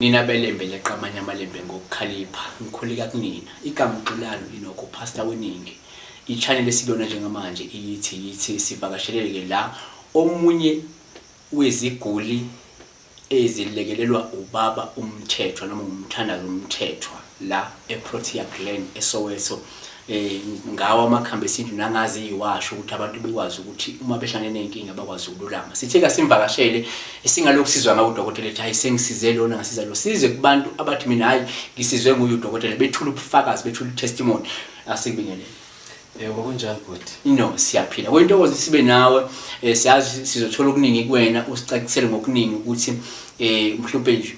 Nina beLembe leqa amanye amaLembe ngokukhalipha, ngikhuleka kunina. Igama uXolani Inokho, Pastor weningi. I-channel esikuyona njengamanje iyithi yithi sivakashelele-ke la omunye weziguli ezilekelelwa ubaba uMthethwa noma umthandazo uMthethwa la eProtea Glen eSoweto eh ngawo amakhambi esintu nangazi iwasho ukuthi abantu bekwazi ukuthi uma behlangene nenkinga bakwazi ukululama. Sithe kasimvakashele, singalokhu sizwa ngawo udokotela ethi, "Hayi, sengisize lona, ngasiza lo." Size kubantu abathi, "Mina, hayi, ngisizwe nguye udokotela," bethula ubufakazi, bethula testimony. Asikubingelele. Yebo, kunjani bhuti? No, siyaphila. Kuyintokozo sibe nawe. Siyazi sizothola okuningi kuwena, usicacisele ngokuningi ukuthi mhlawumbe nje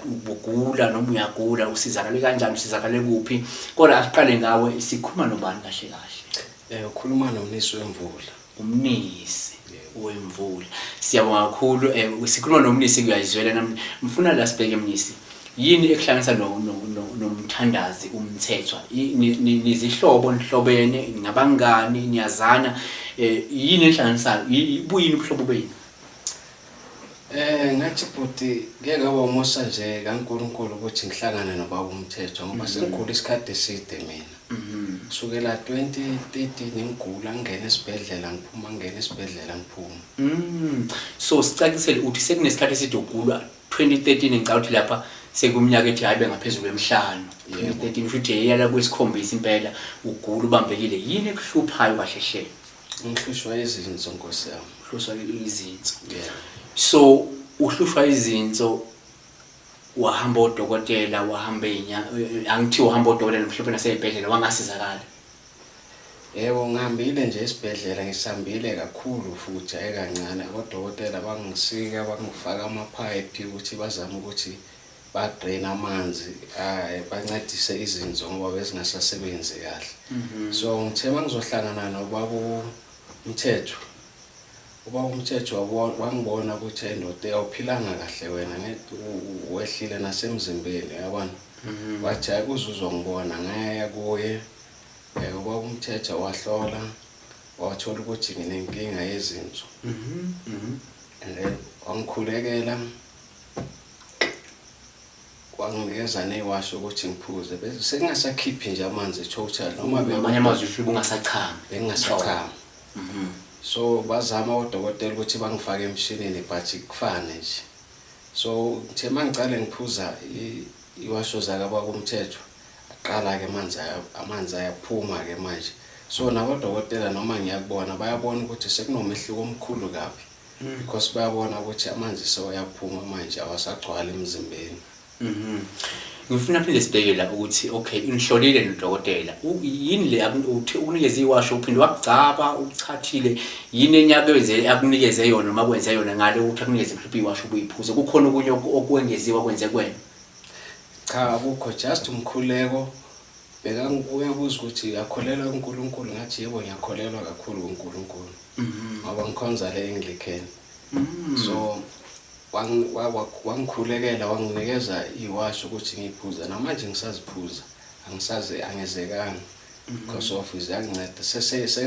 ubugula noma uyagula, usizakale kanjani, usizakale kuphi. Kodwa asiqale ngawe, sikhuluma nobani kahle kahle? Ukhuluma noMnisi Wemvula. UMnisi Wemvula. Siyabonga kakhulu. Sikhuluma noMnisi, kuyayizwela nami. Mfuna la sibheke, Mnisi. Yini ekuhlanganisa nomthandazi uMthethwa? Nizihlobo, nihlobene, ngabangani, niyazana? Yini enhlanganisayo? Buyini ubuhlobo benu? Ngathi bhuti, ngeke kwaba umusa nje kaNkulunkulu ukuthi ngihlangane nobaba uMthethwa, ngoba sengikhula isikhathi eside mina. Kusukela 2013 ngigula, ngingena esibhedlela ngiphuma, ngingena esibhedlela ngiphuma. So sicacisele, uthi sekunesikhathi eside ugulwa 2013. Ngicabanga ukuthi lapha sekuminyaka ethi hayi bengaphezulu kwemihlanu. 2013 futhi eyala kwesikhombisa impela ugula, ubambekile. Yini ekuhluphayo kahle hle? Ngihlushwa izinso, nkosi yami. Uhlushwa izinso? Yeah. So uhlushwa izinso, wahamba odokotela, wahamba inya angithi uhamba odokotela mhlawumbe naseyibhedlela, wangasizakala? Yebo, ngihambile nje esibhedlela, ngisambile kakhulu futhi, hayi kancane. Abodokotela bangisika, bangifaka amaphayiphi ukuthi bazame ukuthi ba-drain amanzi, bancedise izinso ngoba bezingasasebenzi kahle. So ngithe mangizohlangana nobaba uMthethwa, ubaba uMthethwa wangibona ukuthi, "Endoda, awuphilanga kahle wena, wehlile nasemzimbeni," yabona. Wathi, "Hayi, kuze uzongibona." Ngaya kuye, ubaba uMthethwa wahlola, wathola ukuthi nginenkinga yezinso and then wangikhulekela, wanginikeza neyiwasho ukuthi ngiphuze, bese sengingasakhiphi nje amanzi total noma Ngamanye amazwi usho ubungasachami? Bengingasachami. So bazama odokotela ukuthi bangifake emshinini, but kufane nje. So ngithe mangicale ngiphuza iwasho zakababa uMthethwa, aqala-ke amanzi ayaphuma-ke manje. So nabodokotela noma ngiyakubona, bayabona ukuthi sekunomehluko omkhulu kabi, because bayabona ukuthi amanzi sewayaphuma manje, awasagcwali emzimbeni. Ngifuna phinde sibheke la ukuthi, okay, unihlolile nodokotela. Yini le uthi ukunikeza iwasho, uphinde wakugcaba, uchathile, yini enye akwenze, akunikeze yona noma kwenze yona ngale ukuthi akunikeze mhlawumbe iwasho ubuyiphuze? Kukhona okunye okwengeziwa kwenze kwena? Cha, akukho, just umkhuleko. Uyabuza ukuthi uyakholelwa kuNkulunkulu, ngathi, "Yebo, ngiyakholelwa kakhulu kuNkulunkulu," ngoba ngikhonza le Anglican. So wangikhulekela, wanginikeza iwasho ukuthi ngiyiphuze. Namanje ngisaziphuza, angisaze angezekanga because of ziyanginceda.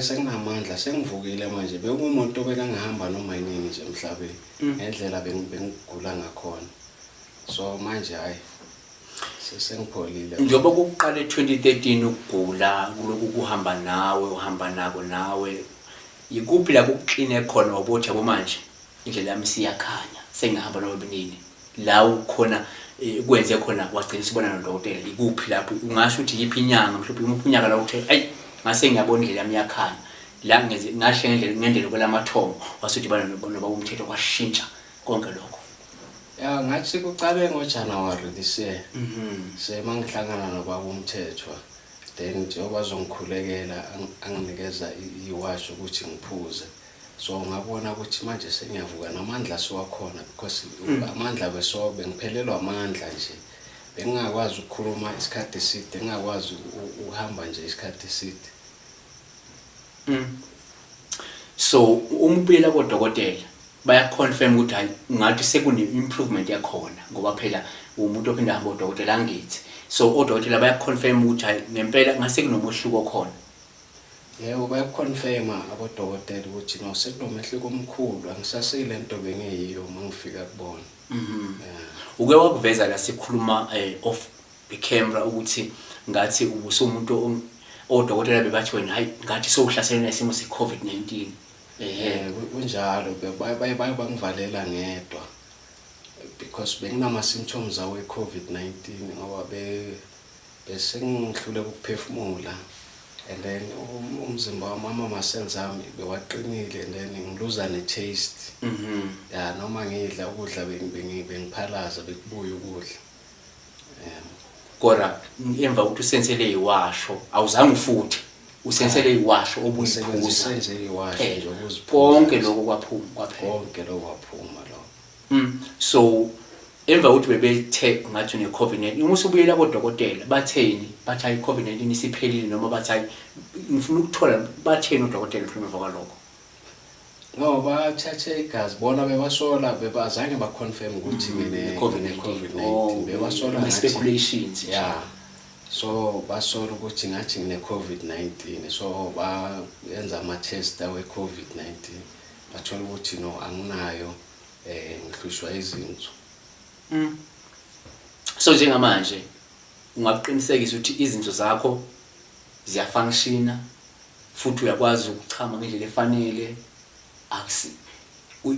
Senginamandla, sengivukile manje. Bekuwumuntu obekangihamba noma yinini nje emhlabeni ngendlela bengigula ngakhona. So manje, hhayi, sesengipholile. Njengoba kuqala 2013 ukugula kuloku kuhamba nawe, uhamba nako nawe, ikuphi la kukuxine khona wabothi, "Yabo, manje indlela yami siyakhanya, sengihamba noma benini"? La ukhona kwenze khona wagcina usibona nodokotela, ikuphi lapho ungasho ukuthi yiphi inyanga, mhlawumbe imuphi unyaka la uthe, "Ayi, ngase ngiyabona indlela yami iyakhanya la, ngenze ngashe ngendlela kwelamathongo," wasudibana nobaba uMthethwa, kwashintsha konke lokho? Ya, ngathi kucale ngoJanuary this year. Semangihlangana nobaba uMthethwa, then njengoba azongikhulekela, anginikeza iwasho ukuthi ngiphuze. So ngabona ukuthi manje sengiyavuka namandla siwakhona, because amandla beso bengiphelelwa amandla nje. Bengingakwazi ukukhuluma isikhathi eside, ngingakwazi ukuhamba nje isikhathi eside. So uma ubuyela kodokotela, bayaconfirm ukuthi hayi, ngathi sekune-improvement yakhona, ngoba phela umuntu ophinde ahambe odokotela, angithi? So odokotela bayaconfirm ukuthi hayi, ngempela ngase kunomehluko khona? Yebo, bayakuconfirma abodokotela ukuthi no, sekunomehluko omkhulu, angisaseyile nto bengiyiyo uma ngifika kubona. Yeah. Uke wakuveza la sikhuluma off the camera ukuthi ngathi ubusumuntu odokotela bebathi wena hayi ngathi sowuhlaselwe nesimo se-COVID-19. Ehe. Kunjalo, baye bangivalela ngedwa because benginama symptoms awe COVID-19, ngoba bese ngihluleka ukuphefumula, and then umzimba wami, ama-muscles ami bewaqinile, and then ngiluza ne-taste. Ya, noma ngidla ukudla bengiphalaza, bekubuya ukudla, yeah. Kodwa emva kokuthi usensele iwasho, awuzange ufuthe, usensele iwasho obuyiphuza. Ngisebenzise nje iwasho nje ukuziphuza. Konke lokho kwaphuma kwaphela. Konke lokho kwaphuma lokho. So emva kokuthi bebethe ngathi une-COVID-19, uma usubuyela kodokotela batheni? Bathi hayi, i-COVID-19 isiphelile, noma bathi hayi, ngifuna ukuthola batheni odokotela mhlawumbe emva kwalokho? No, bathathe igazi, bona bebasola, bebazange baconfirm ukuthi ngine COVID-19. COVID-19. Oh, Bebasola ngathi ama-speculations nje. Yeah, so basola ukuthi ngathi ngine COVID-19, so bayenza ama-test awe COVID-19, bathola ukuthi no, anginayo, ngihlushwa izinso. So njengamanje ungakuqinisekisa ukuthi izinso zakho ziyafunctiona futhi uyakwazi ukuchama ngendlela efanele, akusi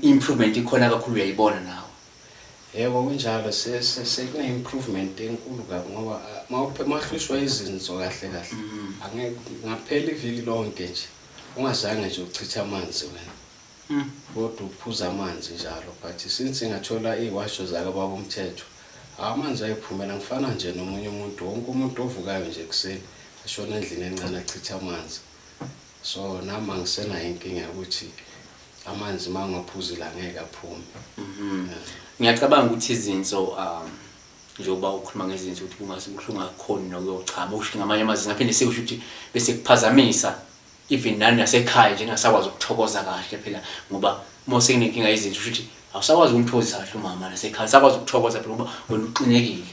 improvement ikhona kakhulu, uyayibona nawe? Yebo, kunjalo, sekune-improvement enkulu kabi, ngoba mawuhlushwa izinso kahle kahle, angeke ngaphela iviki lonke nje ungazange nje uchithe amanzi wena, kodwa uphuza amanzi njalo. But since ngathola iy'washo zakababa uMthetho, amanzi ayiphumela, ngifana nje nomunye umuntu, wonke umuntu ovukayo nje ekuseni ashona endlini encane achithe amanzi. So nami angisenayo inkinga yokuthi amanzi uma ngiwaphuzile angeke aphume. Yeah. Ngiyacabanga ukuthi izinso, njengoba ukhuluma ngezinso ukuthi kungase kuhle ungakhoni nokuyochama, usho ngamanye amazwi ngaphinde sekusho ukuthi bese kuphazamisa even nani nasekhaya nje, ningasakwazi ukuthokoza kahle phela, ngoba uma sekunenkinga yezinso usho ukuthi awusakwazi ukumthokozisa kahle umama nasekhaya, usakwazi ukuthokoza phela ngoba wena uxinekile.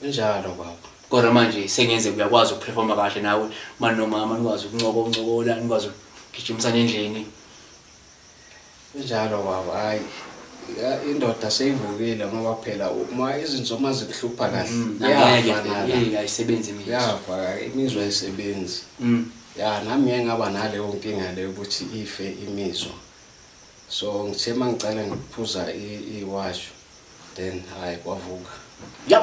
Kunjalo baba. Kodwa manje sengenzeka uyakwazi ukuperforma kahle nawe mani nomama, nikwazi ukuncoka, uncokola, nikwazi ukugijimisana endlini. Kunjalo baba, hayi ya, indoda seyivukile, ngoba phela uma izinso uma zikuhlupha kahle angeke kuyafana la. Ayisebenzi imizwa. Kuyafa, imizwa ayisebenzi. Ya, nami ngeke ngaba naleyo nkinga leyo ukuthi ife imizwa. So ngithe uma ngicala ngiphuza iwasho, then hayi, kwavuka. Yep.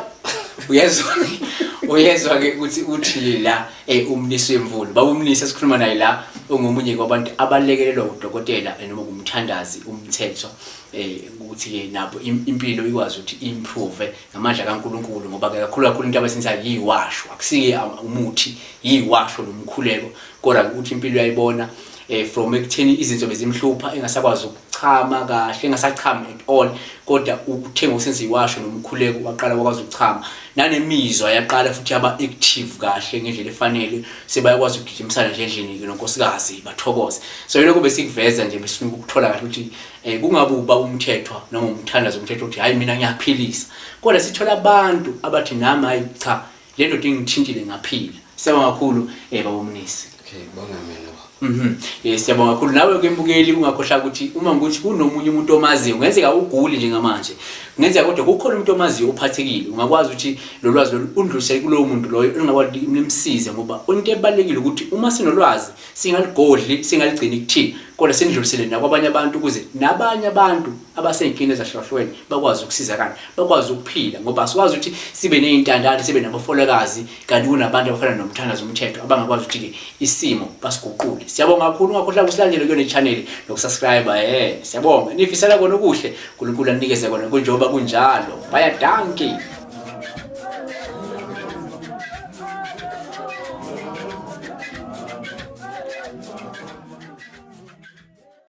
Uyezwa ke ukuthi uthi la uMnisi wemvula. Baba uMnisi esikhuluma naye la ungomunye kwabantu abalekelelwa udokotela noma kumthandazi uMthetho, ukuthi ke nabo impilo ikwazi ukuthi improve ngamandla kaNkuluNkulu, ngoba ke kakhulu kakhulu into abasenza yiwasho, akusike umuthi, yiwasho nomkhuleko, kodwa ukuthi impilo uyayibona from ekutheni izinto bezimhlupha, engasakwazi ukuchama kahle, engasachami at all, kodwa ukuthenga ukusenza iwasho nomkhuleko waqala wakwazi ukuchama, nanemizwa yaqala futhi yaba active kahle ngendlela efanele, sebayakwazi ukugijimisana nje endlini ke nonkosikazi bathokoze. So yilokho besikuveza nje, besifuna ukuthola kahle ukuthi kungabe uba uMthethwa noma umthandazo uMthetho uthi hayi mina ngiyaphilisa, kodwa sithola abantu abathi nami hayi cha, le ndoda ingithintile ngaphila. Siyabonga kakhulu baba uMnisi. Okay, bonga mina baba. Siyabonga kakhulu nawe ke mbukeli, ungakhohlwa ukuthi uma ukuthi kunomunye umuntu omaziyo, kungenzeka uguli njengamanje, kungenzeka kodwa kukhona umuntu omaziyo ophathekile, ungakwazi ukuthi lo lwazi lolu undlulisele kulowo muntu loyo, ungakwazi ukuthi nimsize, ngoba into ebalulekile ukuthi uma sinolwazi singaligodli, singaligcini kuthina, kodwa sindlulisele nakwabanye abantu ukuze nabanye abantu abasey'nkingeni ezahlukahlukene bakwazi ukusizakala, bakwazi ukuphila, ngoba asikwazi ukuthi sibe ney'ntandane, sibe nabafolakazi, kanti kunabantu abafana nomthandazo uMthetho abangakwazi ukuthi-ke isimo basiguqule. Siyabonga kakhulu, ungakhohlwa ukusilandela kuyona i-channel nokusubscribe. Siyabonga, nifisela kona okuhle, uNkulunkulu anikeze kona kunjengoba kunjalo. Baya dankie.